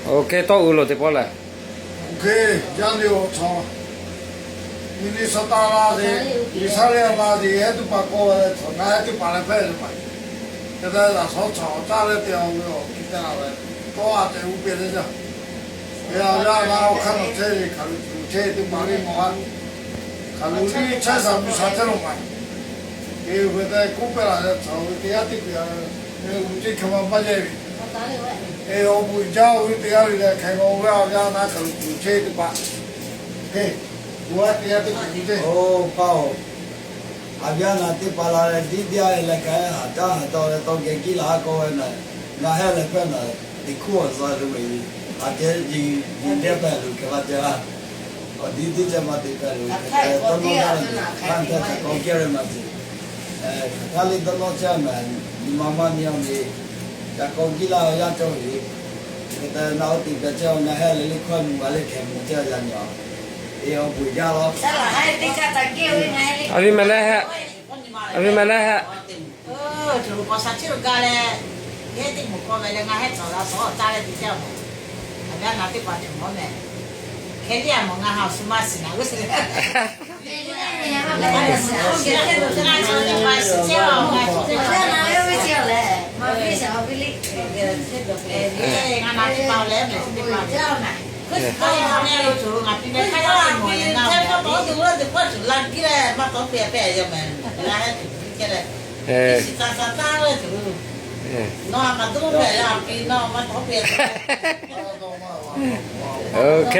Ok, tawˇ uiˍ loˬ teˇ pawˆ lehˬ. Ok, yaˇ nehˬ awˬ htaꞈ Minnesota la te, Minnesota la te, heˉ tuˬ paˍ k'oˆ ve le, htaꞈ ngaˬ heˉ tuˬ paˍ leh hpehˇ ve maˇ heˆ. Hk'e te laˬ shawˉ chaw caˇ leh te awˬ ve awˬ hkiˬ te la ve, tawˇ a te uˉ peꞈ le jaˇ. Yaˇ na awˬ hk'aˇ nawˬ chehˇ ve hkaˍ luˬ tuˬ chehˇ teˇ hpaˍ ve mawˬ a, hkaˍ luˬ liˇ chehˇ shaˍ mvuhˇ shaˍ chehˇ lo maˇ. Te ve te k'oˆ pehˇ laˬ leh chaw ve teˇ g'aˇ teˇ g'aˇ ve, uˉ teˇ hkeh ma maˇ yehˇ ve. E, awˬ bon jaˇ ve teˇ g'aˇ ve leh hk'e k'oˆ ve, a yaˇ na hkaˍ luˬ tuˬ chehˇ teˇ hpaˍ. Hk'e, bon a teˇ g'aˇ teˇ g'aˇ ve te. Oˇ paˇ oˬ, a yaˇ na teˇ hpaˍ la leh diˇ diˇ a leh kaꞈ haˍ taˇ haˍ taw leh tawˇ geh kiˇ laˬ k'oˆ ve na, ngaˬ heˉ leh hpehˇ na, teˇ hkuˇ awˬ zuhˬ a lo ve, a te ji ji dehˇ pehˇ lo hkeh laˇ te la. Awˬ diˇ diˇ ceh maˇ te pehˇ lo, tawˇ nawˇ gaˇ ve, hk'aˇ htaˇ ca k'awꞈ kehˇ ve maˇ te. Hk'aˬ htaˇ le tawˇ nawˇ chehˇ a mehˍ, nyi ma maˇ nyi a ve, ca k'awꞈ kiˇ laˇ ve yaˇ cawˬ ve, hk'e te na oˇ te pehˇ chehˇ a, ngaˬ heˉ leh le hkawˇ nyi ma le hkeh mvuh chehˇ a yaˇ nyi a. E, awˬ bon jaˇ law. A ve mehˍ leh hehˆ, a ve mehˍ leh hehˆ. Tuˬ lo k'awꞈ shaˍ chiˇ lo gaˇ leh, yehˇ teˇ moˍ k'aw ve leh ngaˬ heˉ cawˬ la shawˉ caˇ leh te chehˇ a mawˬ. A ve a na teˇ hpaˍ tuˬ mawˬ mehˍ. Hk'e liˇ a mawˬ ngaˬ ha awˬ shu maˇ shiˍ naˍ g'uˇ suhˍ. Ngaˬ chaw teˇ hpaˍ shiˍ chehˇ a ngaˬ chaw teˇ hpaˍ. Ngaˬ na teˇ hpaˍ leh mehˍ teˇ hpaˍ. Ngaˬ pi meh hk'aˇ yaˇ teˇ moˍ leh ngaˬ pi meh hk'aˇ yaˇ teˇ moˍ leh ngaˬ awˬ viˉ teˇ hpaˍ tuˬ la piˇ leh maˇ tawˉ piˇ a pehˇ a yaˇ mehˍ. Ngaˬ heˉ tuˬ piˇ chehˇ leh, shiˍ taˍ taˍ taˍ leh tuˬ, nawˬ a kaꞈ tuˬ mehˍ la piˇ nawˬ maˇ tawˉ piˇ a. Ok.